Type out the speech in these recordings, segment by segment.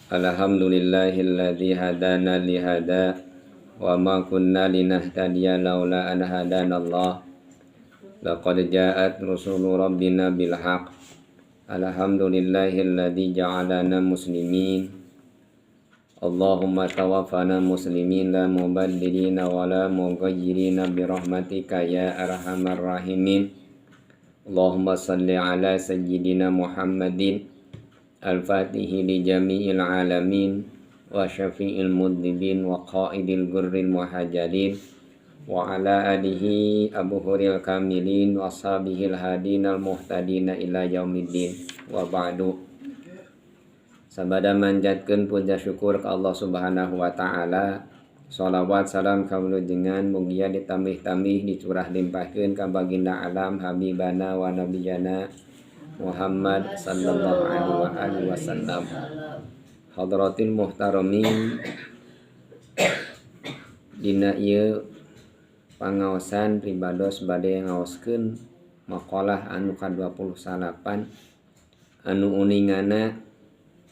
Alhamdulillahilladzi hadana li hada wa ma kunna linahtadiya laula an hadanallah. Laqad ja'at rusulu rabbina bil haqq. Alhamdulillahilladzi ja'alana muslimin. Allahumma tawaffana muslimin la mubaddilina wa la mughayyirina bi rahmatika ya arhamar rahimin. Allahumma salli ala sayyidina Muhammadin al-fatihi li jami'il alamin wa syafi'il mudlibin wa qaidil gurril muhajalin wa ala alihi abuhuril kamilin wa ashabihil hadinal muhtadina ila yaumiddin wa ba'du. Sabada manjatkeun puja syukur ka Allah Subhanahu wa taala. Shalawat salam kawulujengan mugia ditambih-tambih dicurah limpahkeun ka baginda alam habibana wa nabiyana Muhammad sallallahu alaihi wasallam. Hadratil muhtaramin, dina ieu pangaosan pribados bade ngaoskeun maqalah anu ka-28 anu uningana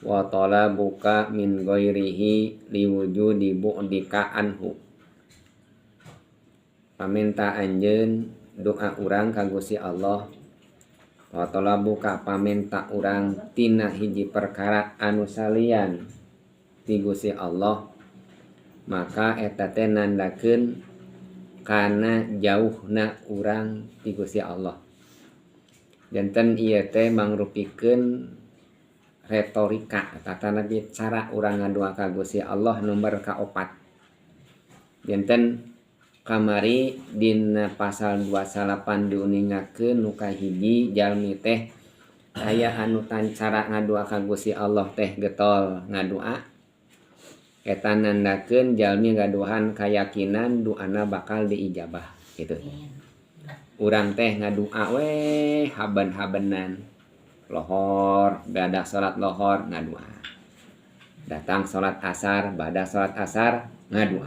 wa talabuka min ghairihi liwujudi bu'dika anhu. Pamenta anjeun doa urang ka Gusti Allah. Wa talabuka pamenta urang tina hiji perkara anu salian ti Gusti Allah, maka eta teh nandakeun kana jauhna urang ti Gusti Allah. Janten ieu teh mangrupikeun retorika tata nabi cara urang ngadua ka Gusti Allah nomor kaopat. Janten kamari dina pasal 28 diuningakeun nu kahiji jalmi teh aya anu cara ngadua ka Gusti Allah teh getol ngadua, eta nandakeun jalmi gaduhan kayakinan duana bakal diijabah gitu. Urang teh ngadua we haben-habenan lohor, bada salat lohor ngadua, datang salat asar, bada salat asar ngadua,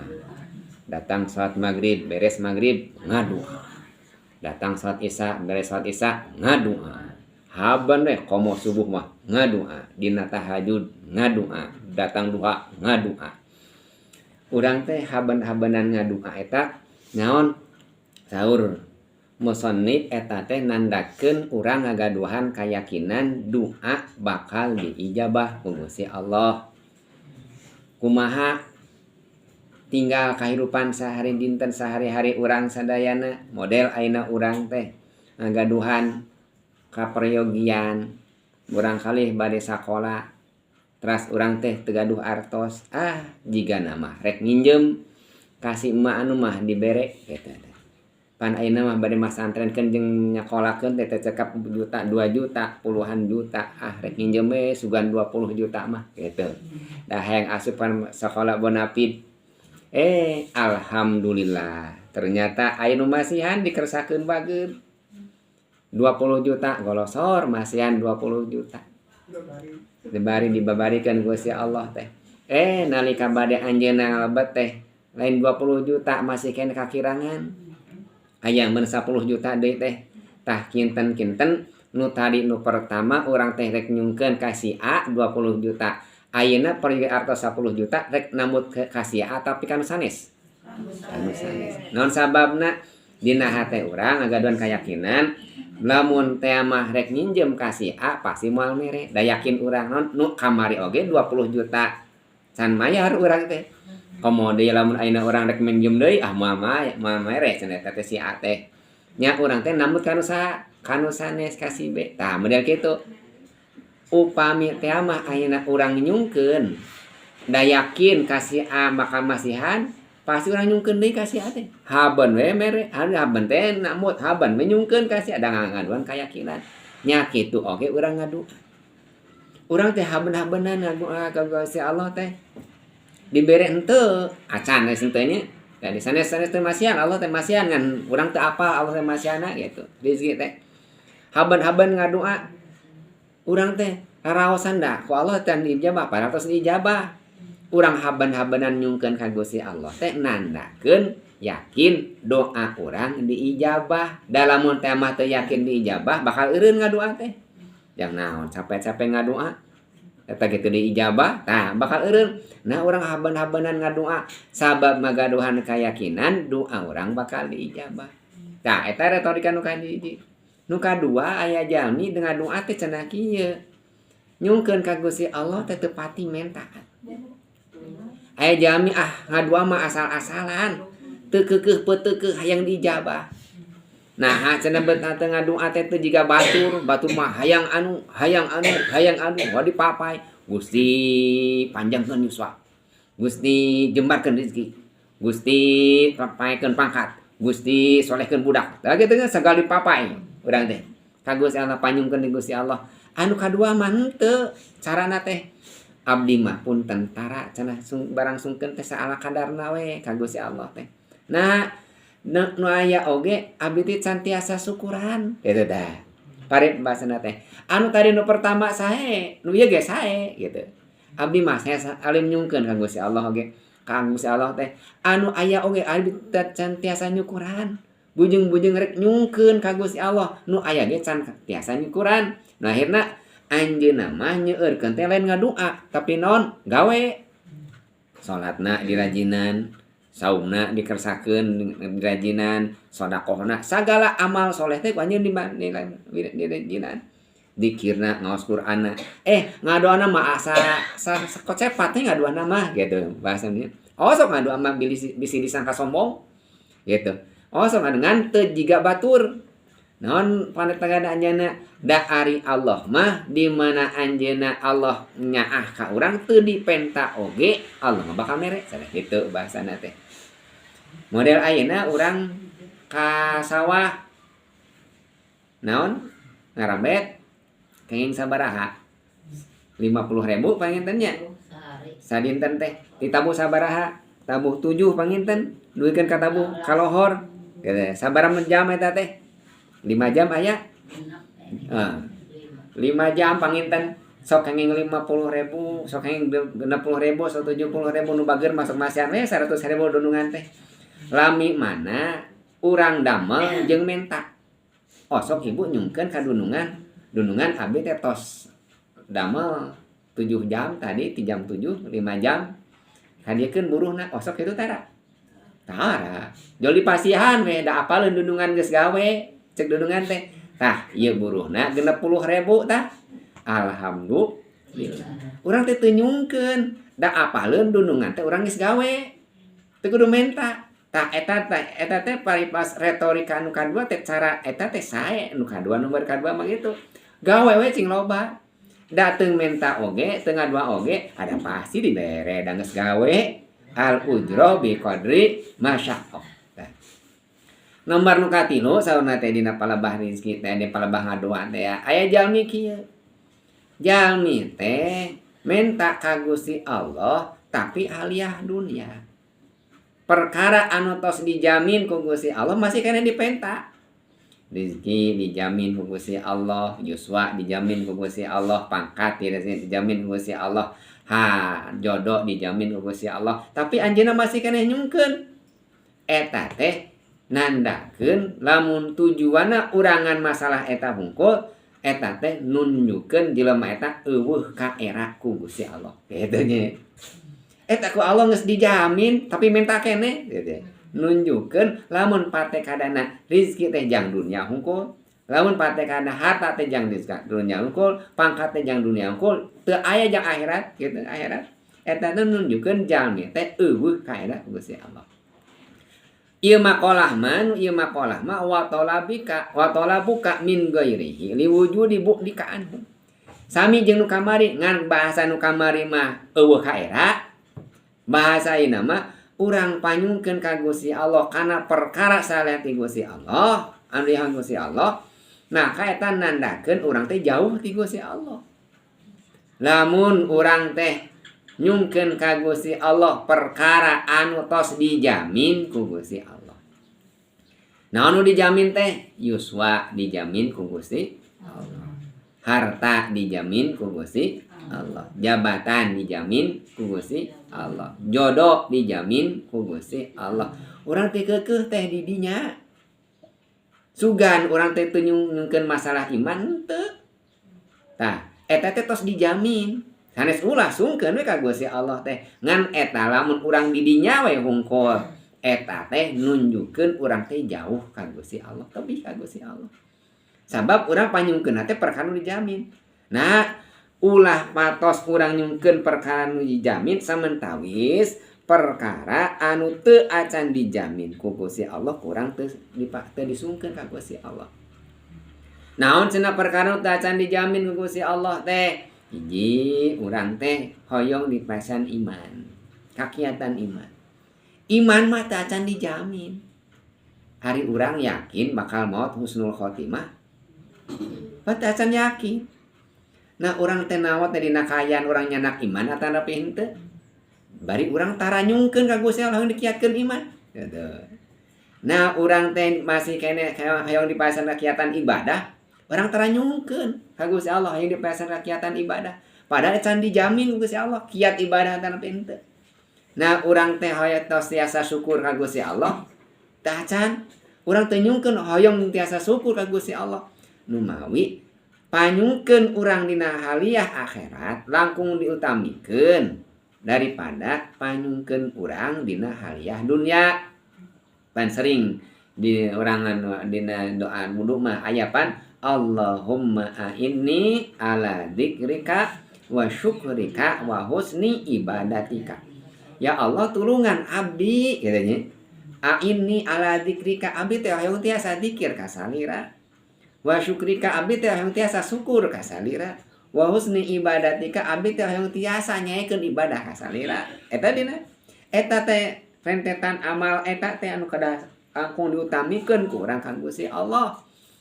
datang salat maghrib, beres maghrib ngadua, datang salat isya, beres salat isya ngadua, haben we komo subuh mah ngadua, dina tahajud ngadua, datang duha ngadua. Urang teh haben-habenan ngadua eta naon? Saur musannif eta teh nandakeun urang ngagaduhan kayakinan doa bakal diijabah ku Gusti Allah. Kumaha tinggal kahirupan sehari dinten sehari-hari urang sadayana, model ayeuna urang teh ngagaduhan kaperyogian urang kalih bade sakola, teras urang teh teu gaduh artos, ah jigana mah rek nginjem ka si emak anu mah dibere kitu. Pan ayeuna mah bade masantrenkeun jeung nyakolakeun teh cekap juta 2 juta puluhan juta, ah rek nginjem we sugan 20 juta mah kitu. Da hayang asupan sakola bonafid, alhamdulillah ternyata aya nu masihan dikersakeun bageun 20 juta golosor masihan 20 juta dibari dibabarikeun ku Gusti Allah teh. Nalika bade anjeunna ngalebet teh lain 20 juta masih keneh kakirangan, aya mun 10 juta deui teh. Tah kinten-kinten nu tadi nu pertama urang teh rek nyungkeun ka si A 20 juta, ayeuna pergi artos 10 juta rek nambut ka si A tapi kanu sanes, kanu sanes. Naon sababna? Dina hate urang ngagaduhan kayakinan lamun teh mah rek nginjem ka si A pasti moal mere, da yakin urang naon nu kamari oge 20 juta can mayar urang teh. Komo deui lamun ayeuna urang rek minjem deui, ah moal moal mere cenah eta teh si A teh. Nya urang teh nambut kanu saha? Kanu sanes, ka si B. Tah model kitu. Upami teh mah ayeuna urang nyungkeun da yakin ka si A bakal masihan, pasti urang nyungkeun deui ka si A teh. Haben we mere, haben teh nambut, haben we nyungkeun ka si A da ngagaduhan kayakinan. Nya kitu oge urang ngadua. Urang teh haben-habenan ngadua ka Gusti Allah teh. Dibere henteu acan geus henteu nya. Da sanes-sanes teh masihan Allah teh masihan ngan urang teu apal Allah teh masihanna gitu. Rezeki teh. Haben-haben ngadua urang teh raraosan da ku Allah teh diijabah padahal tos diijabah. Urang haben-habenan nyungkeun ka Gusti Allah teh nandakeun yakin doa urang diijabah. Da lamun teh mah teu yakin diijabah bakal eureun ngadoa teh. Jang naon capek-capek ngadoa. Eta kitu diijabah, tah bakal eureun. Nah, urang haben-habenan ngadoa sabab magaduhan keyakinan doa urang bakal diijabah. Tah, eta retorika nu kahiji. Nu kadua, aya jalmi dengan doa teh cenah kieu. Nyungkeun ka Gusti Allah teh teu pati menta. Aya jalmi, ah, ngadua mah asal-asalan. Teu keukeuh peuteukeuh hayang diijabah. Nah, cenah bet teu ngadua teh teu jiga batur, batur mah hayang anu, hayang anu, hayang anu, wah dipapai. Gusti, panjangkeun yuswa. Gusti, jembarkeun rezeki. Gusti, paekeun pangkat. Gusti, solehkeun budak. Tah, kitu nya sagala dipapai urang teh. Ka Gusti Allah, panyungkeun di Gusti Allah. Anu kadua mah henteu, carana teh abdi mah pun tentara cenah sung, barang sungkeun teh saala kadarna we ka Gusti Allah teh. Nah, nu aya oge abdi teh can tiasa syukuran kitu tah. Parit bahasana teh. Anu tadi nu pertama sae, nu ieu ge sae gitu. Abdi mah saya alim nyungkeun ka Gusti Allah oge. Ka Gusti Allah teh anu aya oge abdi teh can tiasa nyukuran. Bujeng-bujeng rek nyungkeun ka Gusti Allah, nu aya ge can tiasa nyukuran. Nah, akhirna anjeunna mah nyeueurkeun teh lain ngadua, tapi naon? Gawe. Salatna dirajinan, saumna dikersakeun dirajinan, sodakohna, sagala amal soleh teh ku anjeun dirajinan. Dikirna, ngaos Qur'anna. Eh, ngadoana mah asa sakocepat teh ngadoana mah gitu bahasanya. Oh, sok ngadoa mah bisi disangka sombong gitu. Oh, sok ngan teu jiga batur. Naon panetangana anjeunna? Da ari Allah mah di mana anjeunna Allah nyaah ka urang teu dipenta oge Allah mah bakal mere. Salah kitu bahasana teh. Model ayeuna urang ka sawah naon? Ngarambet kenging sabaraha? 50.000 panginten nya. Sadinten teh ditabuh sabaraha? Tabuh 7 panginten, duikeun ka tabuh ka lohor. Gitu. Sabaraha jam eta teh? 5 jam aya? Ah. 5 jam panginten sok kenging 50.000, sok kenging 60.000, sok 70.000, nu bager masuk masihan we 100.000 dunungan teh. Lami mana urang damel jeung menta? Oh, sok ibu nyungkeun ka dunungan. Dunungan, abdi teh tos damel 7 jam tadi ti jam 7, 5 jam. Kadiekeun buruhna, oh, sok kitu tara. Tara. Jol dipasihan we da apaleun dunungan geus gawe. Cek dunungan teh. Tah, ieu buruhna 60.000 tah. Alhamdulillah. Urang teh teu nyungkeun, da apaleun dunungan teh urang geus gawe. Teu kudu menta. Tah, eta teh, eta teh paripas retorika anu kadua teh, cara eta teh sae nu kadua, nomor kadua mah gitu. Gawe we cing loba. Dateng menta oge, teu ngadua oge, ada pasti dibere da geus gawe. Al ujro bi qadri masyaallah. Tah. Nomor nu katilu saurna teh dina palebah rezeki teh, di palebah ngadoa teh ya. Aya jalmi kieu. Jalmi teh menta ka Gusti Allah tapi aliyah dunia. Perkara anu tos dijamin ku Gusti Allah masih keneh dipenta. Rezeki dijamin ku Gusti Allah, yuswa dijamin ku Gusti Allah, pangkat dijamin ku Gusti Allah, ha, jodoh dijamin ku Gusti Allah, tapi anjeunna masih keneh nyungkeun. Eta teh nandakeun lamun tujuanna urangan masalah eta hungkul, eta teh nunjukkeun jelema eta euweuh kaera ku Gusti Allah. Kitu nya. Eta ku Allah geus dijamin tapi menta keneh gitu. Nunjukkeun lamun patekadana rizki teh jang dunia hungkul, lamun patekadana harta teh jang dunia hungkul, pangkat teh jang dunia hungkul, teu aya jang akhirat gitu akhirat. Eta teh nunjukkeun jalmi teh euweuh kaera ku Gusti Allah. Ieu maqalah mah, nu ieu maqalah mah wa talabika wa talabuka min ghairihi liwujudi bu'dika anhu. Sami jeung nu kamari, ngan bahasa nu kamari mah euweuh kaera. Bahasa ayeuna mah urang panyungkeun ka Gusti Allah kana perkara saleh ti Gusti Allah, anu dihaang Gusti Allah. Maka eta nandakeun urang teh jauh ti Gusti Allah. Lamun urang teh nyungkeun ka Gusti Allah perkara anu tos dijamin ku Gusti Allah. Naon nu dijamin teh? Yuswa dijamin ku Gusti Allah. Harta dijamin ku Gusti Allah. Jabatan dijamin ku Gusti Allah. Jodoh dijamin ku Gusti Allah. Urang teh keukeuh teh di dinya. Sugan urang teh teu nyungkeun masalah iman teu. Tah, eta teh tos dijamin. Sanes ulah sungkeun we ka Gusti Allah teh. Ngan eta lamun urang di dinya we hungkul eta teh nunjukkeun urang teh jauh ka Gusti Allah, tebih ka Gusti Allah. Sabab urang panyungkeun teh perkara nu dijamin. Nah, ulah patos urang nyungkeun perkara nu dijamin samentawis perkara anu teu acan dijamin ku Gusti Allah kurang teu disungkeun ka Gusti Allah. Naon cenah perkara nu teu acan dijamin ku Gusti Allah teh? Hiji urang teh hoyong dipasihan iman, kakiatan iman. Iman mah teu acan dijamin. Ari urang yakin bakal maot husnul khotimah? Teu acan yakin. Nah urang teh nawat teh dina kaayaan urang nyanak iman atanapi henteu? Bari urang tara nyungkeun ka Gusti Allah dikiatkeun iman. Gitu. Nah urang teh masih keneh hoyong dipasihan kakiatan ibadah, urang tara nyungkeun ka Gusti Allah hoyong dipasihan kakiatan ibadah. Padahal can dijamin ku Gusti Allah kiat ibadah atanapi henteu. Nah urang teh hoyong tos tiasa syukur ka Gusti Allah, teh acan urang teh nyungkeun hoyong tiasa syukur ka Gusti Allah. Numawi panyungkeun urang dina haliah akhirat langkung diutamikeun daripada panyungkeun urang dina haliah dunya. Pan sering di urang dina doa wudu mah aya pan Allahumma a'inni ala dzikrika wa syukrika wa husni ibadatika. Ya Allah tulungan abdi kitu nya. A'inni ala dzikrika, abdi teh hoyong tiasa zikir ka salira. Wa syukrika, abdi teh hoyong tiasa syukur ka salira. Wa husni ibadatika, abdi teh hoyong tiasa nyaekeun ibadah ka salira. Eta dina eta teh rentetan amal eta teh anu kedah langkung diutamikeun ku urang ka Gusti Allah.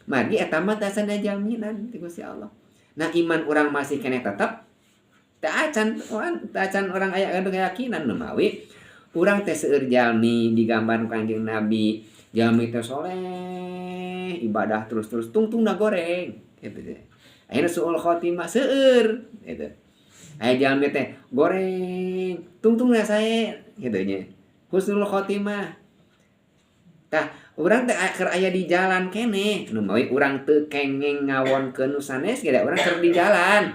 Margi eta mah teh asa jaminan ti Gusti Allah. Nah iman urang masih keneh tetep teu acan teu acan urang aya gaduh keyakinan. Numawi urang teh seueur jalmi digambar Kanjeng Nabi, jalmi teh soleh ibadah terus-terus tungtungna goreng kitu teh. Ayeuna suul khotimah seueur gitu. Aya jalmi teh goreng tungtungna sae kitu nya. Husnul khotimah. Tah urang teh keur aya di jalan keneh, numawi urang teu kengeng ngawonkeun nu sanes ge urang keur di jalan.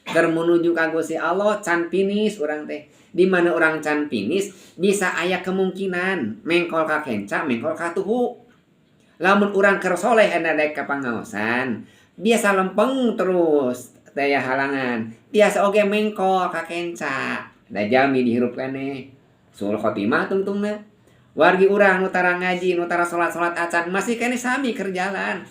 Keur menuju ka Gusti Allah can finish urang teh. Di mana urang can finish bisa aya kemungkinan mengkol ka kenca, mengkol ka tuhu. Lamun urang keur soleh dek ka pangaosan, biasa lempeng terus daya halangan. Biasa oge mengkol ka kenca. Da jalmi dihirup keneh. Suul khotimah tungtungna. Wargi urang nu tara ngaji, nu tara salat-salat acan masih keneh sami keur jalan.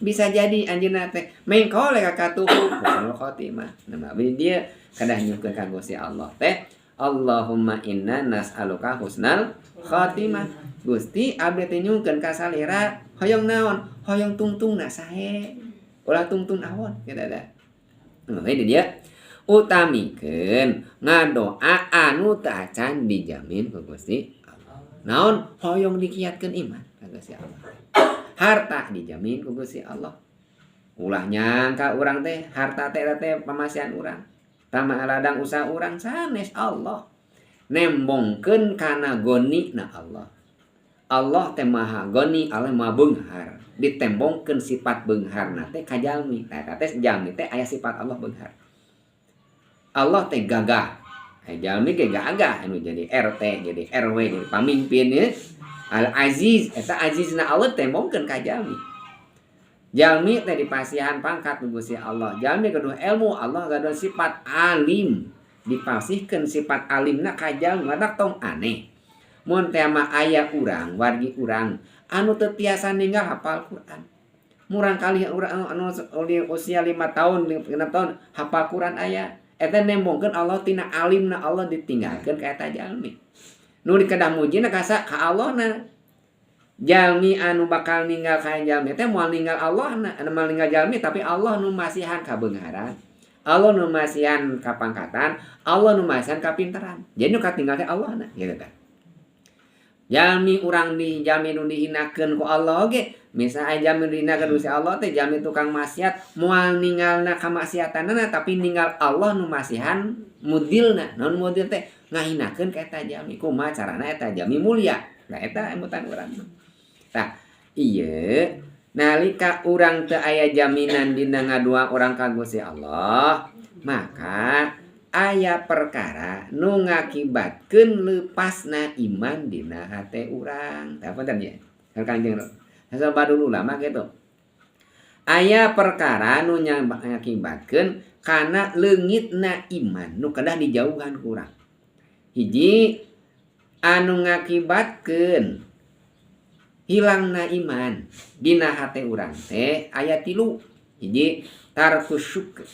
Bisa jadi anjeunna teh mengkol ka katuhu husnul khotimah. Nah, abdi dia kedah nyungkeun ka Gusti Allah teh Allahumma inna nas'aluka husnal khotimah. Gusti abdi teh nyungkeun ka salira hoyong naon? Hoyong tungtungna sae. Ulah tungtung awon kitu da. Nah, ini dia utamikeun ngadoa anu teu acan dijamin ku Gusti Allah. Naon? Hoyong dikiatkeun iman ka Gusti Allah. Harta dijamin ku Gusti Allah. Ulah nyangka urang teh harta teh eta teh pamasihan urang. Tama ladang usaha urang sanes Allah. Nembongkeun kana goni na Allah. Allah teh maha goni, Allah maha beunghar. Ditembongkeun sifat beungharna teh ka jalmi. Tah eta teh jalmi teh aya sifat Allah beunghar. Allah teh gagah. Aya jalmi ge gagah anu jadi RT, jadi RW, jadi pamimpin ya. Al Aziz, eta azizna Allah tembongkeun ka jalmi. Jalmi teh dipasihan pangkat ku Gusti Allah. Jalmi gaduh ilmu, Allah gaduh sifat alim. Dipasihkeun sifat alimna ka jalmi, matak tong aneh. Mun teh mah aya urang, wargi urang anu teu tiasa ninggal hafal Quran. Murang kali urang anu usia 5 tahun, 6 tahun hafal Quran aya. Eta nembongkeun Allah tina alimna Allah ditinggalkeun ka eta jalmi. Nu dikedah mujina ka Allahna. Jalmi anu bakal ninggal ka jalmi teh moal ninggal Allahna, anu moal ninggal jalmi tapi Allah nu masihan kabeungharan. Allah nu masihan kapangkatan, Allah nu masihan kapinteran. Jadi nu katinggal teh Allahna gitu tah. Jalmi urang di jalmi nu dihinakeun ku Allah oge, misalnya jalmi nu dihinakeun ku Allah teh jalmi tukang maksiat, moal ninggalna kamaksiatanna tapi ninggal Allah nu masihan mudilna. Naon mudil teh ngahinakeun ka eta jalmi. Kumaha carana eta jalmi mulia. Nah eta emutan urang mah. Tah ieu nalika urang teu aya jaminan dina ngadua urang ka Gusti Allah, maka Aya perkara nu ngakibatkeun lepasna iman dina hate urang. Tah, punten ya. Kanjeng Badul Ulama gitu. Aya perkara nu ngakibatkeun kana leungitna iman nu kedah dijauhan ku urang. Hiji anu ngakibatkeun hilangna iman dina hate urang teh aya tilu. Hiji, tarkus syukur.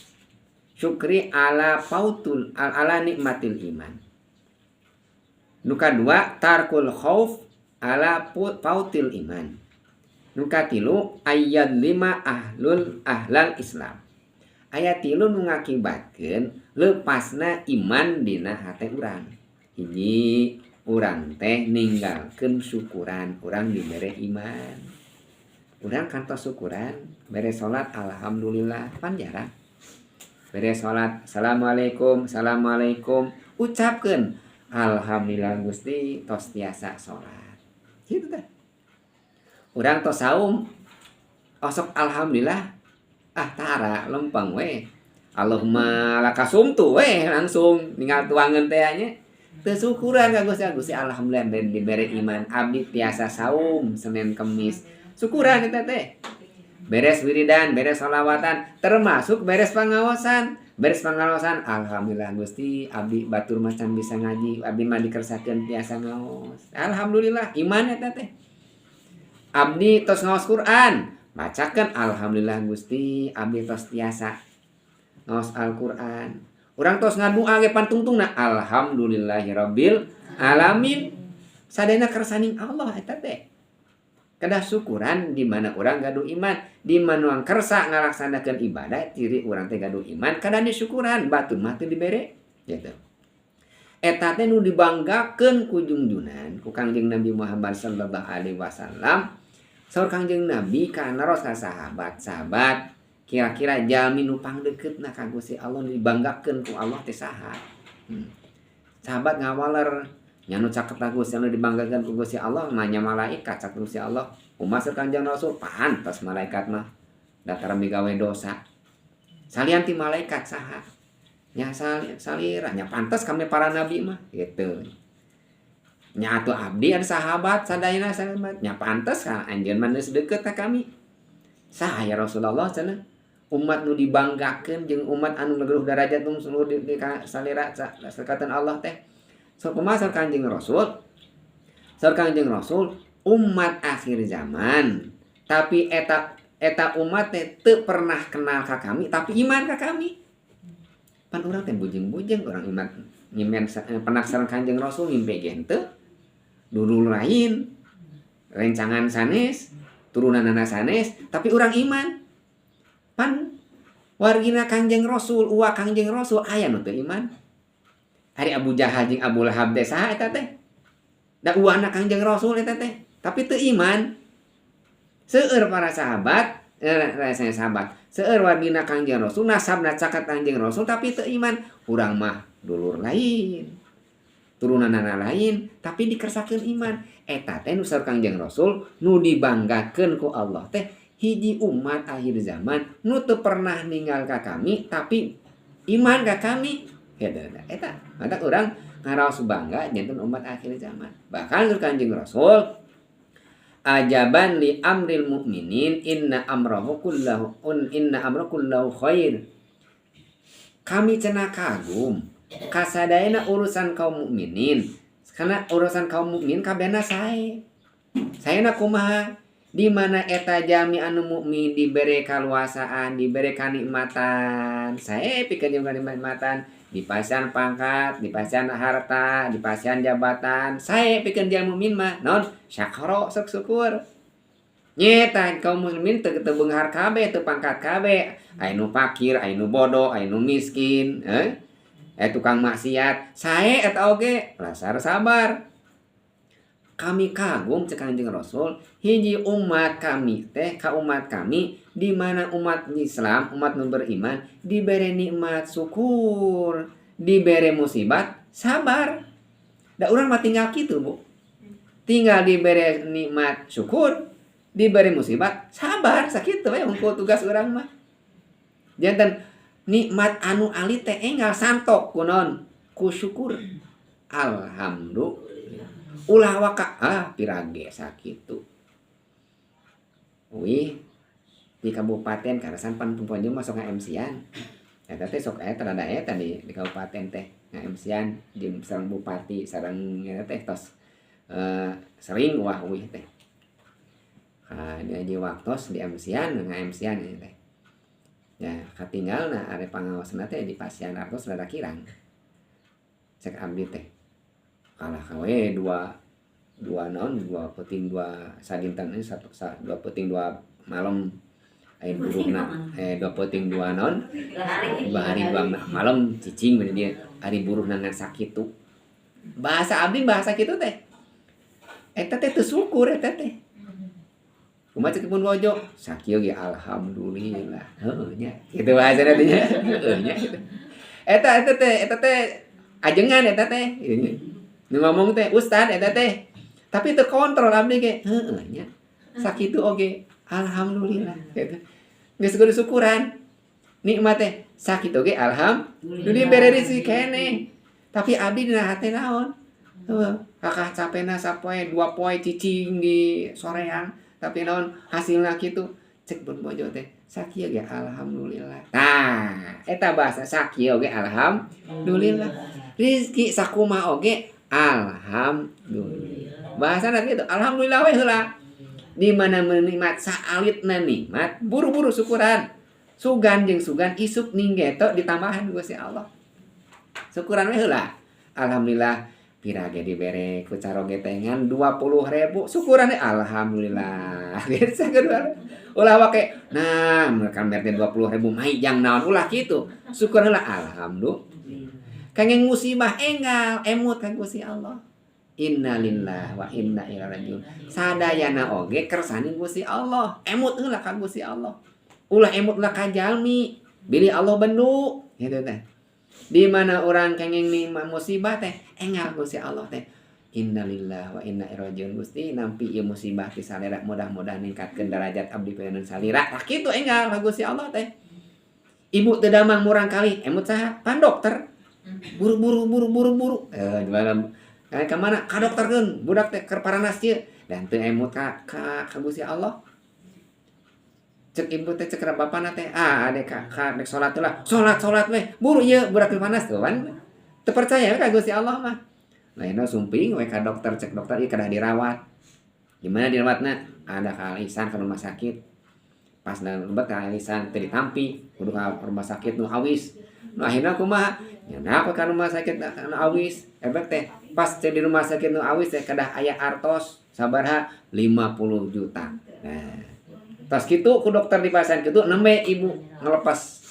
Syukri ala fautul ala nikmatil iman. Nu kadua, tarkul khauf ala fautil iman. Nu katilu, ayat lima ahlul ahlal Islam. Aya tilu nu ngakibatkeun lepasna iman dina hate urang. Hiji, urang teh ninggalkeun syukuran urang dibere iman. Urang kantos syukuran bere salat alhamdulillah pan jarang. Beres salat, assalamualaikum, assalamualaikum, ucapkeun alhamdulillah Gusti tos tiasa salat. Gitu teh. Urang tos saum, osok alhamdulillah, ah tara lempeng we. Allahumma lakasumtu we langsung ninggal tuangan teh nya. Teu syukuran ka Gusti, Gusti alhamdulillah dibere iman abdi tiasa saum Senin Kemis. Syukuran eta teh. Beres wiridan, beres sholawatan, termasuk beres pangaosan. Beres pangaosan, alhamdulillah Gusti, abdi batur macan bisa ngaji, abdi mah dikersakeun tiasa ngaos. Alhamdulillah, iman eta teh. Abdi tos ngaos Quran, bacakeun alhamdulillah Gusti, abdi tos tiasa ngaos Al-Qur'an. Urang tos ngadua ge pantungtungna alhamdulillahirabbil alamin. Sadayana kersaning Allah eta teh. Kedah syukuran di mana urang gaduh iman, di mana urang kersa ngalaksanakeun ibadah, ciri urang teh gaduh iman, kedah disyukuran, batur mah teu dibere gitu. Eta teh nu dibanggakeun ku Junjunan, ku Kangjeng Nabi Muhammad sallallahu alaihi wasallam. Saur Kangjeng Nabi ka naros ka sahabat, sahabat kira-kira jalmi nu pangdeukeutna ka Gusti Allah dibanggakeun ku Allah teh saha? Sahabat ngawaler nya nu caket Gusti Allah dibanggakeun ku Gusti Allah mah nya malaikat caket Gusti Allah. Kumaha saur Kangjeng Rasul? Pantas malaikat mah datar migawe dosa. Salian ti malaikat saha? Nya salira nya pantas kami para nabi mah gitu. Nya atuh abdi ada sahabat sadayana sahabat nya pantas ka anjeun mah geus deukeut ka kami. Saha ya Rasulullah cenah? Umat nu dibanggakeun jeung umat anu gaduh darajat nu seluruh di salira sakatan Allah teh. So kumaha saur Kangjeng Rasul? Saur Kangjeng Rasul umat akhir zaman. Tapi eta eta umat teh teu pernah kenal ka kami tapi iman ka kami. Pan urang teh bujeng-bujeng urang iman ngimen penaksaran Kangjeng Rasul ngimpi ge henteu. Dulur lain, rencangan sanes, turunanana sanes, tapi urang iman. Pan wargina Kangjeng Rasul, uwa Kangjeng Rasul aya nu teu iman. Ari Abu Jahal jeung Abu Lahab teh saha eta teh? Da uwana Kangjeng Rasul eta teh, tapi teu iman. Seueur para sahabat, saya sahabat, seueur wargina Kangjeng Rasul nasabna caket Kangjeng Rasul tapi teu iman. Urang mah dulur lain, turunanana lain, tapi dikersakeun iman. Eta teh nu saur Kangjeng Rasul nu dibanggakeun ku Allah teh hiji umat akhir zaman nu teu pernah ninggal ka kami tapi iman ka kami. Eta eta mata urang ngaraos bangga janten umat akhir zaman. Bahkan saur Kangjeng Rasul ajaban li amril mukminin inna amrahu kullahu un inna amrahu kullahu khair. Kami cenah kagum kasadayana urusan kaum mukminin karena urusan kaum mukmin kabehna sae. Saena kumaha? Di mana eta jalmi anu mukmin dibere kaluasaan, dibere kanikmatan. Sae pikeun jeung kanikmatan, dipasihan pangkat, dipasihan harta, dipasihan jabatan. Sae pikeun jalmi mukmin mah naon? Syakara, sok syukur. Nyeta kaum mukmin teu teu beunghar kabeh, teu pangkat kabeh. Aya nu fakir, aya nu bodoh, aya nu miskin, tukang maksiat. Sae eta oge lasar sabar. Kami kagum cek Kanjeng Rasul, hiji umat kami teh ka umat kami di mana umat Islam, umat nu beriman dibere nikmat syukur, dibere musibah sabar. Da urang mah tinggal kitu, Bu. Tinggal dibere nikmat syukur, dibere musibah sabar, sakitu we hungkul tugas urang mah. Janten Nikmat anu alit teh enggal santok kunaon? Ku syukur. Alhamdulillah. Ulah waka ah pirage sakitu. Wih di kabupaten karasan pan perempuan jeung masuk nga-MC-an. Eta teh sok aya terada eta di kabupaten teh nga-MC-an jeung sareng bupati sareng eta teh tos sering wah wih teh. Di waktos di MC-an nga-MC-an ieu teh. Ya katinggalna ari pangaosna teh di pasian artos rada kirang. Cek abdi teh kalah we dua dua naon dua peuting dua sadinten satu sa, dua peuting dua malam aya buruhna dua peuting dua naon dua hari dua malam cicing bener dia ari buruhna ngan sakitu. Bahasa abdi bahasa kitu teh eta teh teu syukur eta teh. Kumaha cek pun bojo sakieu ge alhamdulillah heueuh nya kitu bahasana teh nya heueuh nya kitu. Eta eta teh eta teh ajengan eta teh nu ngomong teh ustad eta teh tapi teu kontrol abdi ge heueuh nya sakitu oge alhamdulillah gitu. Geus kudu syukuran nikmat teh sakitu oge alhamdulillah bere rezeki keneh tapi abdi dina hate naon heueuh kakah capena sapoe dua poe cicing di soreang tapi naon hasilna kitu cek pun bojo teh sakieu ge alhamdulillah. Tah eta bahasa sakieu oge alhamdulillah rezeki sakumaha oge alhamdulillah bahasana kitu alhamdulillah we heula. Di mana menikmat saalitna nikmat buru-buru syukuran sugan jeung sugan isuk ninggeto ditambahan ku Gusti Allah syukuran we heula alhamdulillah pirage dibere ku caroge teh ngan 20.000 syukuran we alhamdulillah biasa kedua ulah wake nah mereka bere 20.000 mai jang naon ulah kitu syukur heula alhamdulillah kenging musibah enggal emut ka Gusti Allah innalillahi wa inna ilaihi rajiun sadayana oge kersaning Gusti Allah emut heula ka Gusti Allah ulah emut lah ka jalmi bilih Allah bendu gitu teh di mana orang kenging nikmat musibah teh enggal Gusti Allah teh innalillahi wa inna ilaihi rajiun Gusti nampi ieu musibah ti salira mudah-mudahan ningkatkeun derajat abdi payunan salira tah kitu enggal ka Gusti Allah teh ibu teu damang murang kali emut saha pan dokter buru-buru buru-buru buru di mana ka mana ka dokterkeun budak teh keur paranas ieu dan teu emut ka ka ka Gusti Allah cek ibu teh cek bapana teh ah ade ka ka rek salat lah salat salat we buru ieu budak teu panas tuh kan teu percaya ka Gusti Allah mah lainna sumping we ka dokter cek dokter ieu kedah dirawat gimana dirawatna ada ka Alisan ke rumah sakit pas dan lebet ka Alisan teu ditampi kudu ka rumah sakit nu awis nu akhirna kumaha nyandak we ka rumah sakit nu awis efek teh pas teh di rumah sakit nu awis teh kedah aya artos sabaraha 50 juta nah tos kitu ku dokter di pasan kitu nembe ibu ngelepas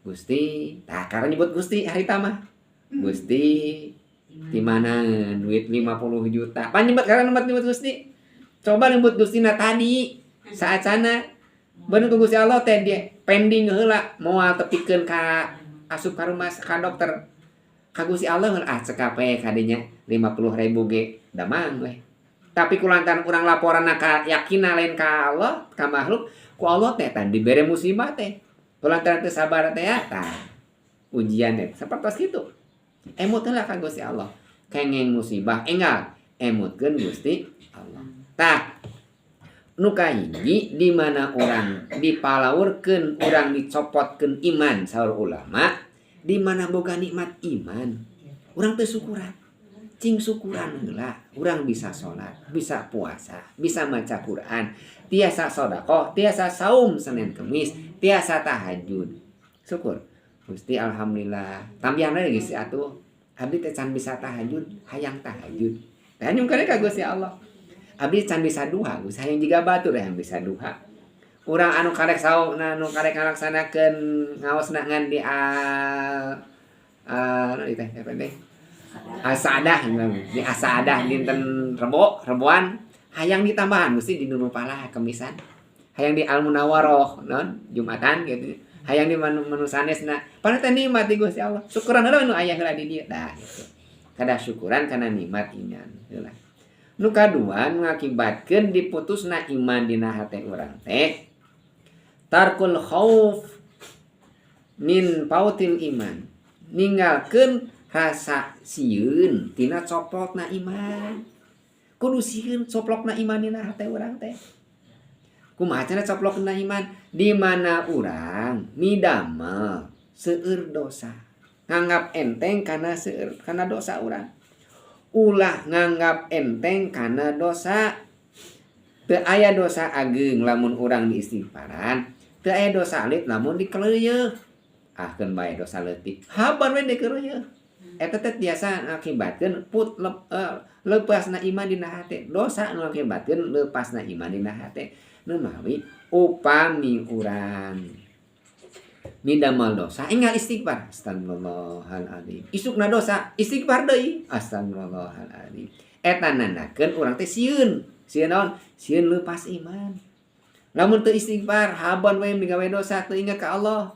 Gusti tah karena nyebut Gusti harita mah Gusti di mana duit 50 juta pan nyebut karena nyebut nyebut Gusti coba nyebut Gusti na tadi saat sana bener ku Gusti Allah teh dia pending heula moal tepikeun ka asup ka rumah ka dokter ka Gusti Allah ah cekap we kadinya 50.000 ge damang we tapi kulantaran urang laporan ka yakin lain ka Allah ka makhluk ku Allah teh tah dibere musibah teh kulantaran teu sabar teh ya tah ujian teh sapertos kitu emut heula ka Gusti Allah kengeng musibah enggal emutkeun Gusti Allah tah nu kahiji di mana urang dipalaurkeun urang dicopotkeun iman saur ulama di mana boga nikmat iman urang teu syukuran cing syukuran heula urang bisa salat bisa puasa bisa maca Quran tiasa sedekah tiasa saum Senin Kemis tiasa tahajud syukur Gusti alhamdulillah tambihan we geus atuh abdi teh can bisa tahajud hayang tahajud teh nyungkeun ka Gusti Allah abdi can bisa duha Gusti hayang jiga batur hayang bisa duha urang anu karek saum anu karek ngalaksanakeun ngaosna ngan di al al teh apa teh asadah di asadah dinten rebo reboan hayang ditambahan mesti di Nurul Falah kemisan hayang di Al Munawwaroh non Jumatan gitu hayang di manu sanesna padahal teh nikmat di Gusti Allah syukuran heula nu aya heula di dieu dah gitu kada syukuran kana nikmat iman heula nu kadua nu ngakibatkeun diputusna iman dina hate urang teh tarkul khauf Min fautil iman, ninggalkeun rasa sieun tina coplokna iman. Kudu sieun coplokna iman dina hate urang teh. Kumaha cara coplokna iman? Di mana urang midamel seueur dosa, nganggap enteng kana seueur kana dosa urang. Ulah nganggap enteng kana dosa. Teu aya dosa ageung lamun urang diistighfaran, teu aya dosa alit lamun dikeureuyeun. Ah, keun bae dosa leutik, haban we dikeureuyeun. Eta teh tiasa ngakibatkeun put lepasna iman dina hate. Dosa nu ngakibatkeun lepasna iman dina hate. Nu mawi upami urang midamel dosa enggal istighfar, astagfirullahaladzim. Isukna dosa, istighfar deui, astagfirullahaladzim. Eta nandakeun urang teh sieun. Sieun naon? Sieun lepas iman. Lamun teu istighfar, haban we migawe dosa, teu inget ka Allah,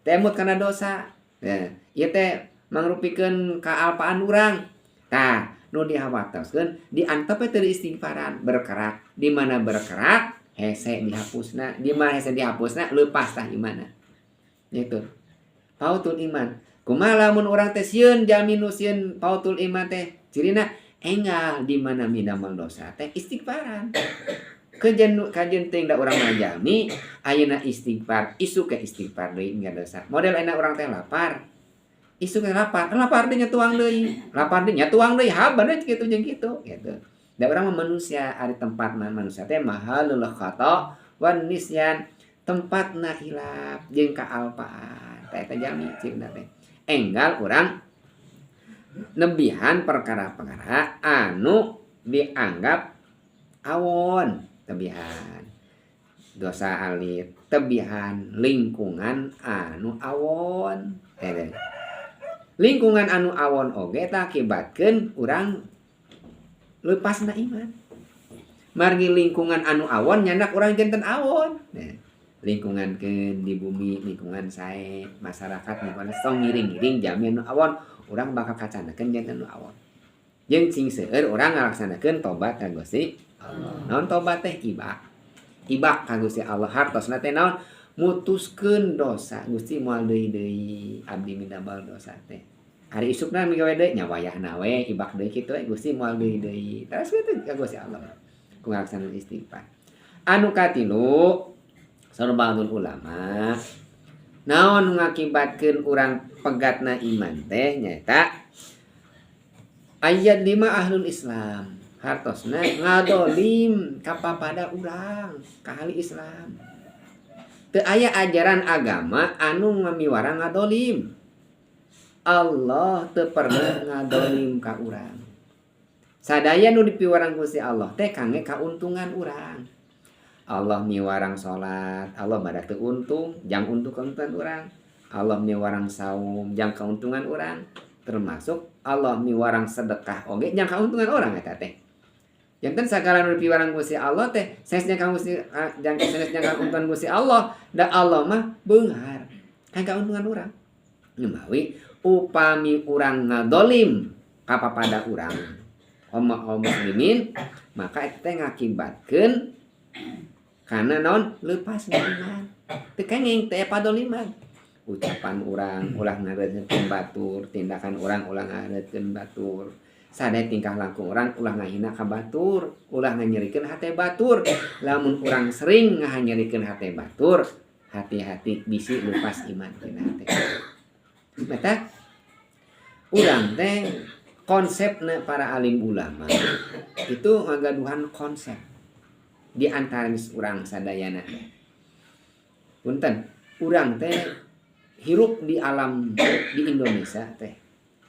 teu emut kana dosa. Ya, ieu teh mangrupikeun kaalpaan urang. Tah, nu dihawatoskeun diantep we teu diistighfaran, berkerak. Di mana berkerak, hese dihapusna. Di mana hese dihapusna, leupas tah imanna. Gitu. Fautul iman. Kumaha lamun urang teh sieun jalmi nu sieun fautul iman teh? Cirina enggal di mana midamel dosa teh istighfaran. Kajen kajen teuing da urang mah jalmi ayeuna istighfar, isuk ke istighfar deui enggak dosa. Model ayeuna urang teh lapar. Isuk ke lapar, lapar deui nya tuang deui. Lapar deui nya tuang deui, haban we kitu jeung kitu gitu. Da urang mah manusia, ari tempatna manusia teh mahalul khata wan nisyan, tempatna hilap jeung kaalpaan. Tah, eta jalmi cirina teh. Enggal urang nebihan perkara-perkara anu dianggap awon, tebihan dosa alit, tebihan lingkungan anu awon. Eh, lingkungan anu awon oge tah akibatkeun urang lepasna iman. Margi lingkungan anu awon nyandak urang janten awon. Nah, lingkungan ke di bumi, lingkungan sae masyarakat, lingkungan tong ngiring-ngiring jalmi anu awon, urang bakal kacanakeun janten anu awon. Jeung cing seueur urang ngalaksanakeun tobat ka Gusti Allah. Naon tobat teh? Ibak. Ibak ka Gusti Allah hartosna teh naon? Mutuskeun dosa. Gusti, moal deui deui abdi midamel dosa teh. Ari isukna migawe deui nya wayahna we ibak deui kitu we, Gusti, moal deui deui. Terus kitu ka Gusti Allah. Ku ngalaksanakeun istighfar. Anu katilu, saur ba'dul ulama, naon ngakibatkeun urang pegatna iman teh nyaeta ayat 5 ahlul Islam, hartosna ngadolim kapapada urang ka ahli Islam. Teu aya ajaran agama anu ngamiwarang ngadolim. Allah teu pernah ngadolim ka urang. Sadaya nu dipiwarang Gusti Allah teh kangge kauntungan urang. Allah miwarang salat, Allah badak teu untung, jang untuk keuntungan urang. Allah miwarang saum, jang keuntungan urang. Termasuk Allah miwarang sedekah oge jang keuntungan urang eta teh. Janten sagala nu dipiwarang Gusti Allah teh sanes jang Gusti, jang sanes jang keuntungan Gusti Allah, da Allah mah beunghar kan keuntungan urang. Numawi upami urang ngadolim kapapada urang kaum muslimin, maka eta teh ngakibatkeun karena naon? Lepas iman. Teu kenging teh padoliman. Ucapan urang ulah ngareutkeun batur, tindakan urang ulah ngareutkeun batur, sadaya tingkah laku urang ulah ngahina ka batur, ulah nganyerikeun hate batur. Lamun urang sering ngahanyerikeun hate batur, hati-hati bisi lepas iman dina hate. Mata urang teh konsepna para alim ulama itu ngagaduhan konsep di antara urang sadayana. Punten, urang teh hirup di alam di Indonesia teh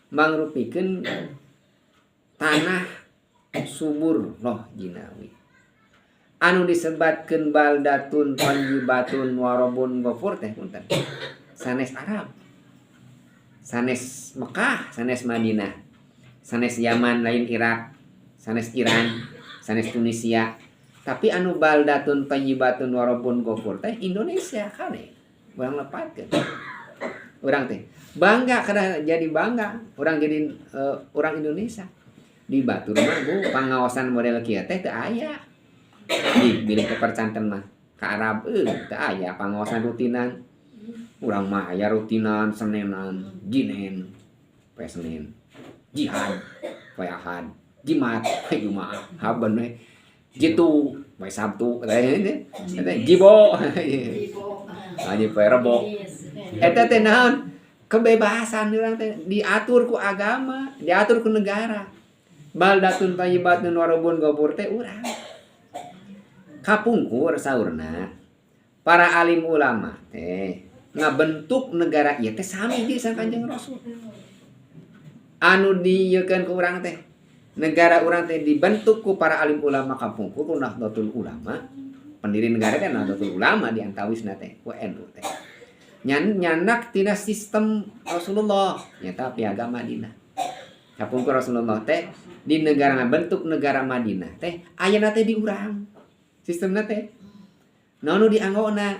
mangrupikeun tanah subur loh jinawi anu disebatkeun baldatun thayyibatun warobun ghafur teh. Punten, sanes Arab, sanes Mekah, sanes Madinah, sanes Yaman, lain Irak, sanes Iran, sanes Tunisia, tapi anu baldatun thayyibatun warobun ghafur teh Indonesia. Kade urang lepatkeun, urang teh bangga karena jadi bangga urang jadi orang Indonesia. Di batur mah, Bu, pangaosan model kieu teh teu aya. Di bilih kepercanten mah ka Arab teu aya pangaosan rutinan. Urang mah aya rutinan Senenan, Jinen, poe Senin, Jihad, poe Ahad, Jimat, poe Jumaah, haben we. Jitu, poe Sabtu, teh Jibo. Aja poe Rebo. Eta teh naon? Kebebasan urang teh diatur ku agama, diatur ku negara. Baldatun thayyibatun wa rabbun ghafur teh urang. Kapungkur saurna para alim ulama teh ngabentuk negara ieu teh sami jeung Kanjeng Rasul. Anu diieukeun ku urang teh negara urang teh dibentuk ku para alim ulama kapungkur ku Nahdlatul Ulama. Pendiri negara teh Nahdlatul Ulama di antawisna teh ku NU teh. Nyandak tina sistem Rasulullah nyata piagam Madinah. Kapungkur Rasulullah teh di negara bentuk negara Madinah teh ayeuna teh di urang. Sistemna teh nu dianggona,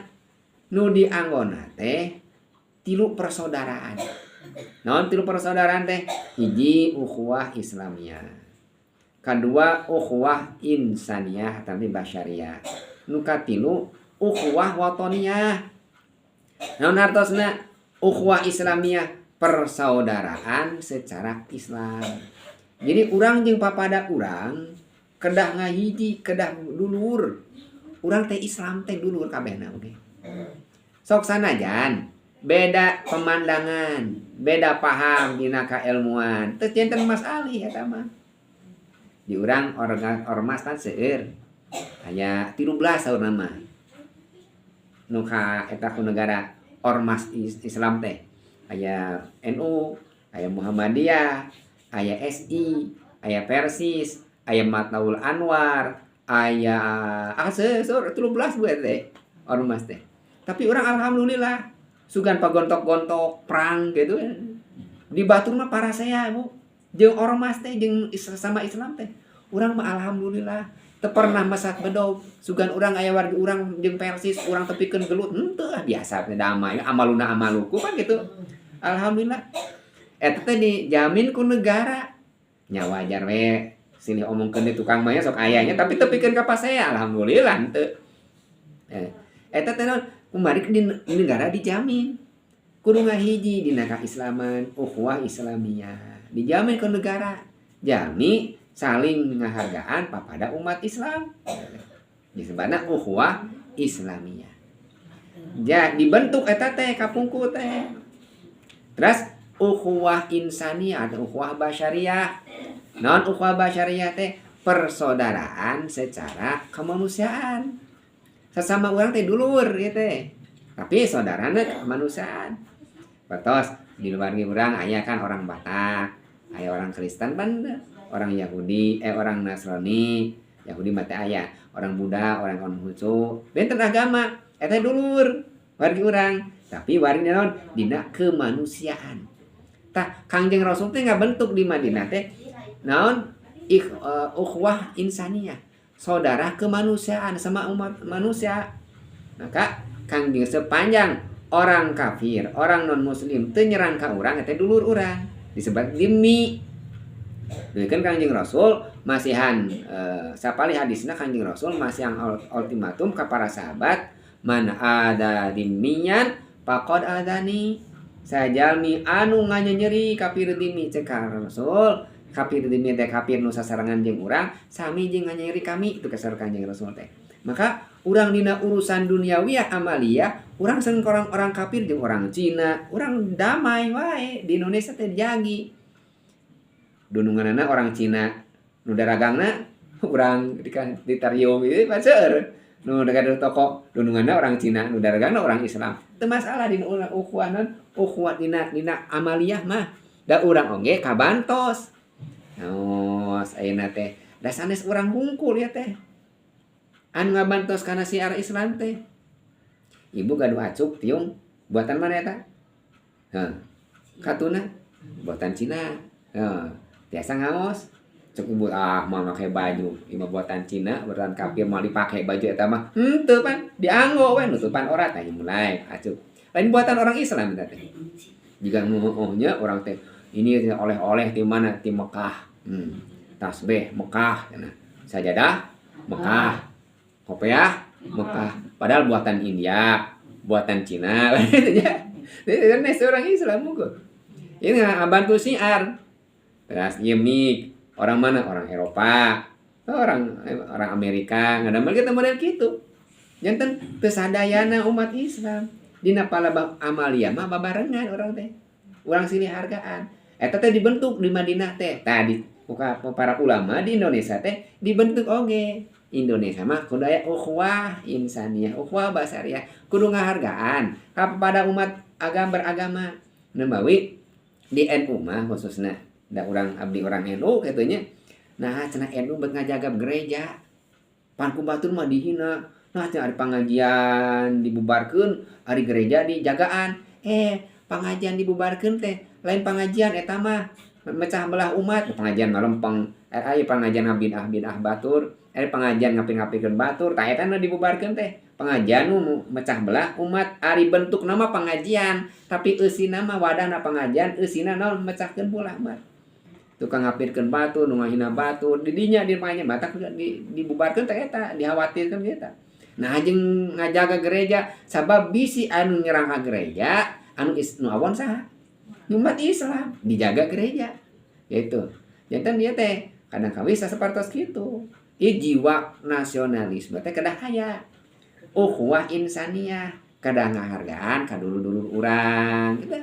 nu dianggona teh tilu persaudaraan. Naon tilu persaudaraan teh? Hiji, ukhuwah Islamiyah, kadua ukhuwah insaniyah tapi basyariah, nu katilu ukhuwah watoniyah. Naon hartosna ukhuwah Islamiyah? Persaudaraan secara Islam. Jadi urang jeung papada urang kedah ngahiji, kedah dulur. Urang teh Islam teh dulur kabehna oge. Sok sanajan beda pemandangan, beda paham dina kailmuan, teu janten masalah eta mah. Di urang ormas kan seueur. Aya 13 saurna mah. Nu ka eta ku negara ormas Islam teh. Aya NU, aya Muhammadiyah, aya SI, aya Persis, aya Matlaul Anwar, aya seueur 13 bu teh ormas teh. Tapi urang alhamdulillah sugan pagontok-gontok perang gitu. Di batur mah parasea, Bu. Jeung ormas teh jeung sama Islam teh. Urang mah alhamdulillah teu pernah masak bedog. Sugan urang aya wargi urang jeung Persis, urang tepikeun gelut henteu, ah biasa damai, amaluna amaluku kan gitu. Alhamdulillah. Eta teh dijamin ku negara. Nya wajar we silih omongkeun di tukang mah sok aya nya, tapi tepikeun ka pasea alhamdulillah henteu. Eta teh naon? Kumari di negara dijamin. Kudu ngahiji dina kaislaman, ukhuwah Islamiyah. Dijamin ku negara. Jami saling ngahargaan papada umat Islam. Disebutna ukhuwah Islamiyah. Ja dibentuk eta teh kapungkur teh. Terus ukhuwah insaniyah atau ukhuwah basyariah. Naon ukhuwah basyariah teh? Persaudaraan secara kemanusiaan. Sesama urang teh dulur ieu teh. Tapi saudarana kemanusiaan. Batos di luar urang aya kan orang Batak, aya orang Kristen pan, orang Yahudi, orang Nasrani, Yahudi mah teh aya, orang Buddha, orang Konghucu, benten agama, eta dulur wargi urang. Tapi wargi naon? Dina kemanusiaan. Tah Kangjeng Rasul teh ngabentuk di Madinah teh naon? Ukhuwah insaniyah, saudara kemanusiaan sama umat manusia. Maka Kangjeng sepanjang orang kafir, orang non muslim teu nyerang ka urang, eta dulur urang. Disebut dimi. Kan Kangjeng Rasul masihan sapali hadisna Kangjeng Rasul masihan ultimatum ka para sahabat, man ada dimiyan faqad adani. Sajalmi anu nganyenyeri kafir dimi, cek Rasul, kafir dimi teh kafir nu sasarengan jeung urang, sami jeung nganyenyeri kami itu kasar Kangjeng Rasul teh. Maka urang dina urusan duniawiyah amaliyah urang sareng orang-orang kafir jeung orang Cina, urang damai wae. Di Indonesia teh jagi dununganana orang Cina nu daragangna urang di Tarium ieu pan seueur nu dekat toko, dununganna orang Cina, nu daragangna orang Islam. Teu masalah dina ukhuwah, ukhuwah dina dina amaliyah mah da urang oge kabantos. Naos ayeuna teh da sanes urang hungkul ya teh anu ngabantos kana siar Islam teh. Ibu gaduh acuk tiung buatan mana eta? Heh, katuna buatan Cina. Heh, tiasa ngaos cek ibu, ah mau make baju ieu mah buatan Cina, buatan kafir, mau dipake baju eta mah henteu pan dianggo we nutupan orat. Nah, mulai acuk lain buatan orang Islam eta teh. Jika nya orang teh ini oleh-oleh di mana, di Mekah, tasbih Mekah cenah, sajadah Mekah, kopiah Mekah, padahal buatan India, buatan Cina gitu ya. Ini orang Islam mungkin. Ini bantu syiar. Terus yemik orang mana? Orang Eropa, orang orang Amerika, ngadamel kita model gitu. Janten teu sadayana umat Islam. Dina palebah amalia mah babarengan urang teh. Urang silih hargaan. Eta teh dibentuk di Madinah teh. Tadi buka para ulama di Indonesia teh dibentuk oge. Indonesia mah kudu aya ukhuwah insaniyah, ukhuwah basyariah, kudu ngahargaan kepada umat agama beragama. Nembawi di NU mah khususnya da urang abdi orang NU kitu nya. Nah, cenah NU bet ngajaga gereja. Pan ku batur mah dihina. Nah, cenah ari pangajian dibubarkeun, ari gereja dijagaan. Eh, pangajian dibubarkeun teh lain pangajian eta mah mecah belah umat. Pengajian mah lempeng. Eh, aya pengajian bid'ah bid'ah batur, eh pengajian ngapir-ngapirkeun batur, tah eta nu dibubarkeun teh. Pengajian nu mecah belah umat, ari bentuk nama pengajian, tapi eusina mah wadahna pengajian, eusina naon mecahkeun belah umat. Tukang ngapirkeun batur, nu ngahina batur, di dinya di pengajian batak dibubarkeun teh eta, dikhawatirkeun eta. Nah, jeung ngajaga gereja sabab bisi anu nyerang ka gereja, anu is, nu awon saha? Umat Islam, dijaga gereja. Gitu. Janten dia teh kadang kawis sapertos kitu. Ieu jiwa nasionalisme teh kedah aya. Ukhuwah insaniyah, kedah ngahargaan ka dulur-dulur urang gitu.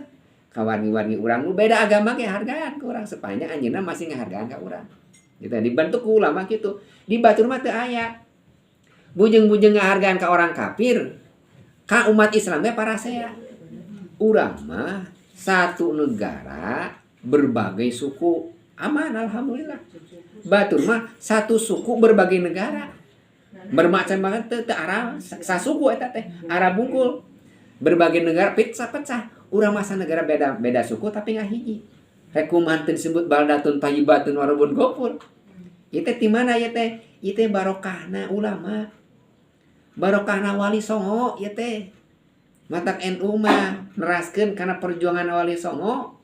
Ka wargi-wargi urang nu beda agama ge hargaan ku urang sepanjang anjeunna masih ngahargaan ka urang. Gitu dibentuk ku ulama kitu. Di batur mah teu aya. Bujeng-bujeng ngahargaan ka orang kafir, ka umat Islam teh parasea. Urang mah satu negara berbagai suku aman, alhamdulillah. Batur mah satu suku berbagai negara, bermacam banget, teu teu Arab sasuku eta teh Arab bungkul berbagai negara pecah pecah. Urang masa negara beda beda suku tapi ngahiji, rek kumaha teu disebut baldatun thayyibatun wa rabbun ghafur. Ieu teh ti mana ieu teh? Ieu teh barokahna ulama, barokahna Wali Songo ieu teh. Matak NU mah neraskeun kana perjuangan Wali Songo.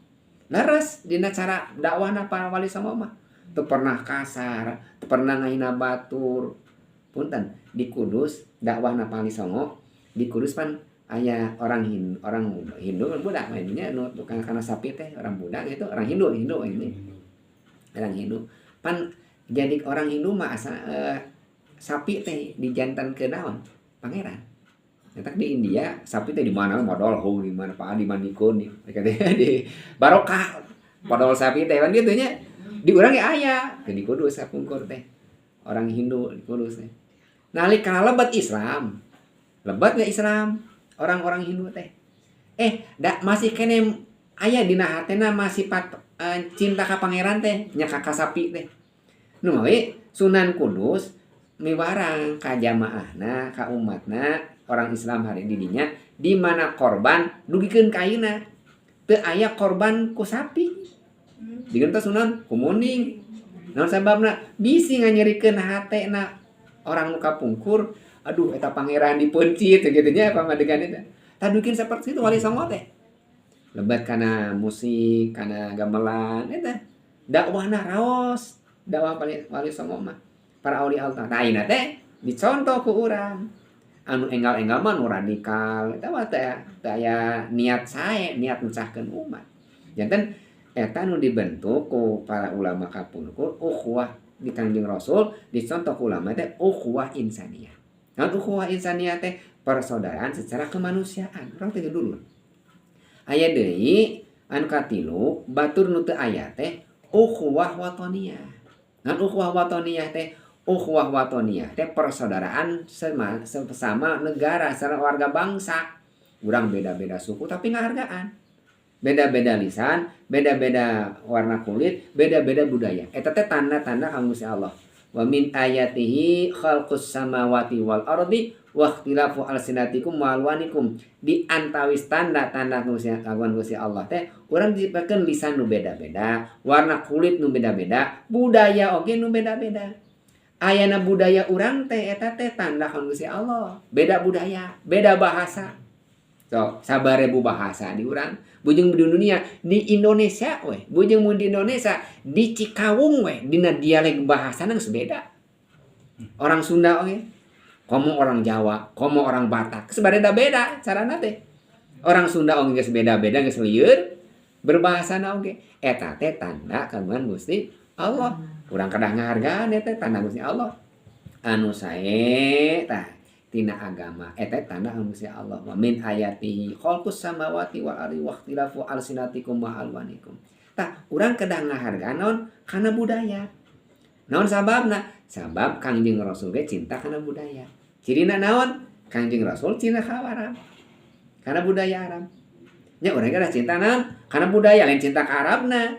Leres dina cara dakwahna para Wali Songo mah teu pernah kasar, teu pernah ngahina batur. Punten, di Kudus dakwahna Wali Songo di Kudus pan aya orang Hindu, orang Hindu kan budak mainnya nu tukang kana sapi teh orang budak itu orang Hindu. Hindu ini orang Hindu pan. Jadi orang Hindu mah asa sapi teh dijantan ke naon, pangeran. Eta di India sapi teh di mana modal ho, di mana pak dimandikeun di di barokah podol sapi teh kan gitu nya. Di urang ge aya di Kudus sapungkur teh orang Hindu di Kudus teh. Nalika lebet Islam, lebet nggak Islam orang-orang Hindu teh, eh da masih kene aya dina hatena masih pat, cinta ka pangeran teh nya ka sapi teh. Nu mawi Sunan Kudus miwarang ka jamaahna, ka umatna orang Islam hari didinya, di mana korban dugikeun ka ayeuna teu aya korban ku sapi, digentos Sunan ku munding. Naon sababna? Bisi nganyerikeun hatena orang nu kapungkur, aduh eta pangeran dipeuncit gitu nya pamadegan eta. Tadukin seperti itu Wali Songo teh lebat kana musik, kana gamelan eta dakwahna raos. Dakwah Wali Songo mah para aulia Allah. Nah, ayeuna teh dicontoh ku urang anu enggal-enggal mah nu radikal eta mah teh teu aya niat sae, niat mecahkeun umat. Janten eta nu dibentuk ku para ulama kapungkur ukhuwah di Kangjeng Rasul, dicontoh ku ulama teh ukhuwah insaniyah. Naon ukhuwah insaniyah teh? Persaudaraan secara kemanusiaan. Urang teh dulu aya deui anu katilu batur nu teu aya teh ukhuwah watoniyah. Naon ukhuwah watoniyah teh? Ukhuwah watoniyah teh persaudaraan sesama negara, secara warga bangsa. Urang beda-beda suku tapi ngahargaan, beda-beda lisan, beda-beda warna kulit, beda-beda budaya. Eta teh tanda-tanda kanggo Gusti Allah. Wa min ayatihi khalqus samawati wal ardi wa ikhtilafu alsinatikum wa alwanikum. Di antawis tanda-tanda kagungan Gusti Allah teh urang diciptakeun lisan nu beda-beda, warna kulit nu beda-beda, budaya oge nu beda-beda. Ayana budaya urang teh eta teh tanda kagungan Gusti Allah. Beda budaya, beda bahasa. So, sabarebu bahasa di urang, bujeng di dunia, di Indonesia weh, bujeng mun di Indonesia, di Cikawung weh, dina dialek bahasana geus beda. Orang Sunda oge, komo orang Jawa, komo orang Batak, geus beda-beda carana teh. Orang Sunda oge geus beda-beda geus lieur berbahasana oge. Eta teh tanda kagungan Gusti Allah. Urang kedah ngahargaan eta tanda Gusti Allah. Anu sae tah tina agama eta tanda Gusti Allah. Wa min ayatihi khalqus samawati wal ardi wa ikhtilafu alsinatikum wa alwanikum. Tah urang kedah ngahargaan naon kana budaya. Naon sababna? Sabab Kangjeng Rasul ge cinta kana budaya. Cirina naon? Kangjeng Rasul cinta ka Arab. Karena budaya Arab. Nya urang kedah cinta naon? Karena budaya, lain cinta ka Arabna.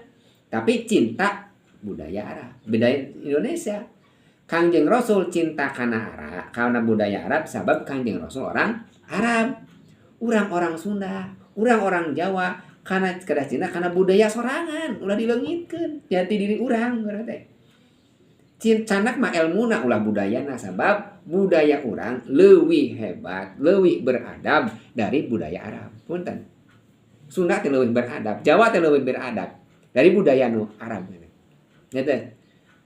Tapi cinta budaya Arab, budaya Indonesia. Kangjeng Rasul cinta kana Arab, karena budaya Arab sabab Kangjeng Rasul orang Arab. Urang orang Sunda, urang orang Jawa karena kedah cinta karena budaya sorangan, ulah dileungitkeun jati diri urang berarti. Candak mah elmuna ulah budayana sabab budaya urang leuwih hebat, leuwih beradab dari budaya Arab. Punten. Sunda teh leuwih beradab, Jawa teh leuwih beradab dari budaya nu Arab. Nya teh.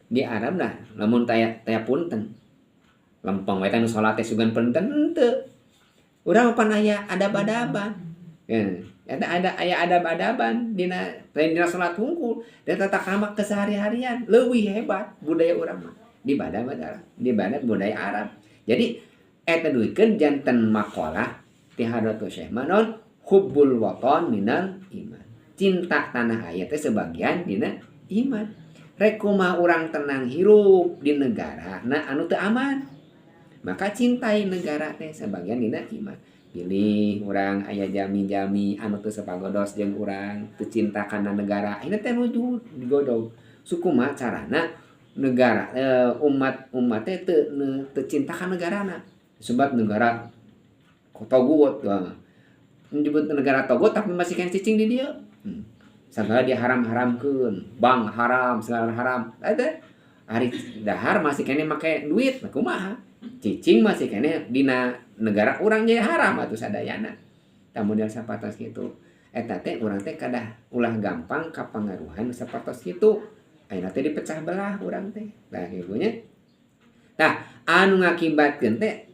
Di Arab nah, lamun taya taya punten. Lempeng we teh nu salat teh sugan punten henteu. Urang pan aya adab-adaban. Ya, eta ada aya adab-adaban dina lain dina salat hungkul dan tata krama kesehari-harian leuwih hebat budaya urang mah dibanding budaya Arab. Jadi eta duikeun janten maqalah ti Hadratus Syekh Manon hubbul waton minal iman. Cinta tanah air teh sebagian dina iman. Rek kumaha urang tenang hirup di negara nah anu teu aman. Maka cintai negara teh sebagian dina iman. Pilih urang aya jalmi-jalmi anu teu sapagodos jeung urang teu cinta kana negara. Ini teh nuju digodog. Suku mah carana negara umat-umat teh teu cinta ka negarana. Sebab negara togut menyebut negara togut tapi masih kan cicing di dieu. Segala dia haram-haramkeun, bank haram, segala haram. Eta ari dahar masih keneh make duit, nah kumaha? Cicing masih keneh dina negara urang jadi haram atuh sadayana. Tah model sapertos kitu. Eta teh urang teh kadah ulah gampang kapangaruhan sapertos kitu. Ayeuna teh dipecah belah urang teh. Tah kitu nya. Tah anu ngakibatkeun teh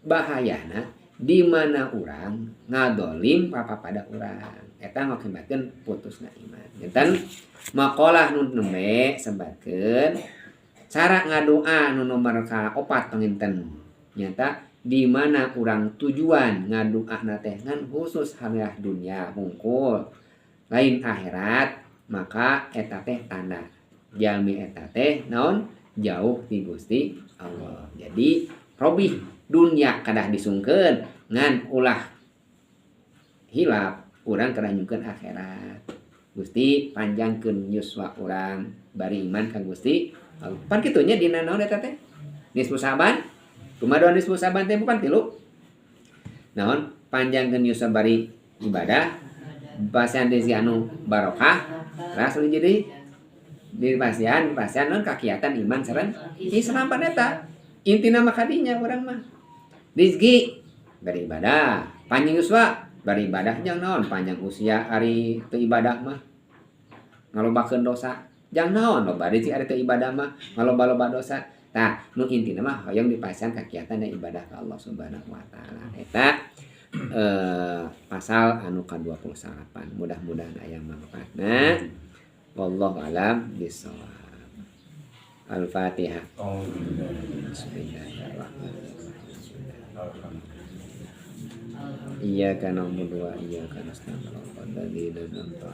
bahayana di mana urang ngadolim papapada urang. Eta ngakibatkeun putusna iman. Janten maqalah nu nembe sebatkeun cara ngadoa nu nomor ka-4 panginten nyata di mana urang tujuan ngadoana teh ngan khusus hanya dunia hungkul lain akhirat, maka eta teh tanda jalmi eta teh naon jauh ti Gusti Allah. Jadi robih dunia kadah disungkeun ngan ulah hilap urang kedah nyungkeun akhirat. Gusti panjangkeun yuswa urang bari iman ka Gusti Allah. Pan kitu nya dina naon eta teh? Nisfu Saban. Kumaha doa nisfu Saban teh bukan tilu? Naon? Panjangkeun yuswa bari ibadah, pasihan rezeki anu barokah, ras jadi di pasihan pasihan naon kakiatan iman sareng Islam pan eta. Intina mah kadinya urang mah. Rezeki bari ibadah, panjang yuswa bari ibadah jang naon panjang usia ari teu ibadah mah ngalobakeun dosa. Jang naon loba rezeki ari teu ibadah mah ngaloba-loba dosa. Tah nu intina mah hoyong dipasihan kakiatan dan ibadah ka Allah Subhanahu wa taala. Eta pasal anu ka-28. Mudah-mudahan aya manfaatna. Wallahu alam bisawab. Al-Fatihah. Bismillahirrahmanirrahim. Iyyaka na'budu wa iyyaka nasta'in.